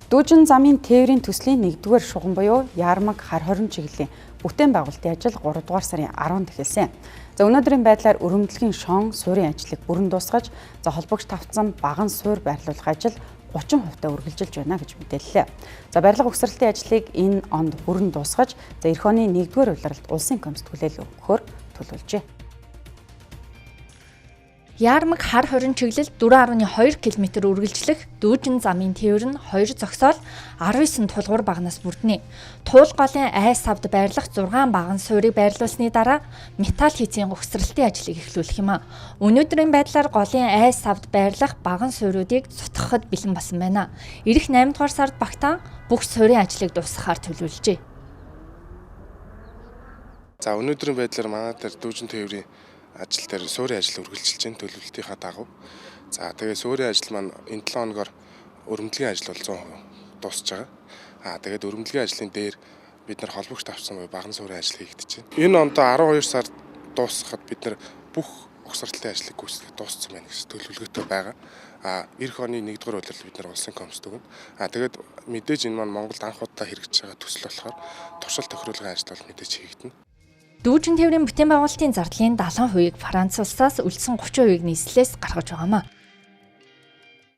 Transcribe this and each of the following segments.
Дүүжин замын тээврийн төслийн 1-р шугам буюу Ярмаг хар хорин чиглэлийн бүтээн байгуулалтын ажил 3 дугаар сарын 10-нд эхэлсэн. За өнөөдрийн байдлаар өрөмдлөгийн шон суурийн ажлыг бүрэн дуусгаж, за холбогч тавцсан баган суур байрлуулах ажил 30% та үргэлжилж байна гэж мэдээллээ. За барилга угсралтын ажлыг энэ онд бүрэн дуусгаж, за эх оны 1-р улиралд улсын комисс түлээл өгөхөөр төлөвлөжээ. Ярмаг хар хорин чиглэл 4.2 км үргэлжлэх дүүжин замын тээвэр нь 2 зогсоол 19 тулгуур багнаас бүрдэнэ. Туул голын айс савд байрлах 6 баган суурийг байрлуулсны дараа металл хийцийн угсралтын ажлыг эхлүүлэх юм а. Өнөөдрийн байдлаар голын айс савд байрлах баган суурьуудыг сутгахад бэлэн болсон байна. Ирэх 8 дугаар сард багтаан бүх суурийн ажлыг дуусгахаар төлөвлөжээ. За өнөөдрийн байдлаар манай дээр дүүжин тээврийн ажил дээр суурийн ажил үргэлжилж байна төлөвлөлтийнхаа дагуу. За тэгээ суурийн ажил маань энэ 7 хоногор өрөмдлөгийн ажил бол 100% дуусч байгаа. Аа тэгээд өрөмдлөгийн ажлын дээр бид нар холбогч тавьсан буюу баган суурийн ажил хийгдэж байна. Энэ ондоо 12 сард дуусгахад бид нар бүх угсралтын ажлыг гүйцэтгэх дууссан байна гэсэн төлөвлөгөөтэй байгаа. А эх оны 1-р улирал бид нар улсын комист өгнө. А тэгээд мэдээж энэ маань Монголд анх удаа хэрэгжиж байгаа төсөл болохоор туршил тохируулгын ажил бол мэдээж хийгдэнэ. Дүүжин тээврийн бүтээн байгуулалтын зардлын 70%-ийг Франц улсаас үлдсэн 30%-ийг нийслэлээс гаргаж байгаамаа.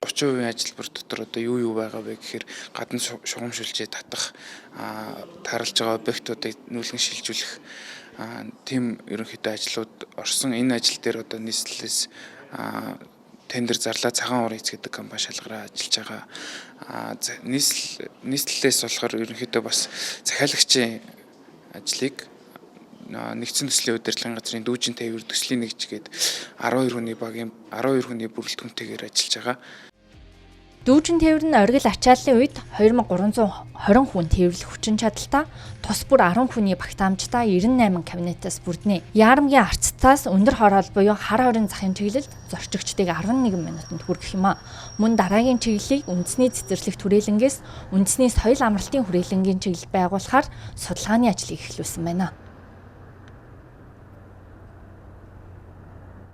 30% ажилбар дотор одоо юу юу байгаа вэ гэхээр гадна шугам шүлжээ татах, тааралж байгаа объектуудыг нүүлгэн шилжүүлэх тийм ерөнхийдөө ажлууд орсон. Энэ ажил дээр одоо нийслэлээс тендер зарлаа Цагаан уур эц гэдэг компани шалгараа ажиллаж байгаа. Нийслэлээс болохоор ерөнхийдөө бас захиалагчийн ажлыг нэгдсэн төслийн удирдлагын газрын дүүжин тээвэр төслийн нэгж гээд 12 хүний багийн 12 хүний бүрэлдэхүүнтэйгээр ажиллаж байгаа. Дүүжин тээвэр нь оргил ачааллын үед 2320 хүн тээвэрлэх хүчин чадалтай тус бүр 10 хүний багтаамжтай 98 кабинетаас бүрдэнэ. Яармгийн арцтаас өндөр хороол буюу хар хорин захын чиглэлд зорчигчдыг 11 минутанд хүргэх юм а. Мөн дараагийн чиглэлийг үндэсний цэцэрлэг түрээлэнгээс үндэсний соёл амралтын хүрээлэнгийн чиглэл байгуулахаар судалгааны ажлыг эхлүүлсэн байна.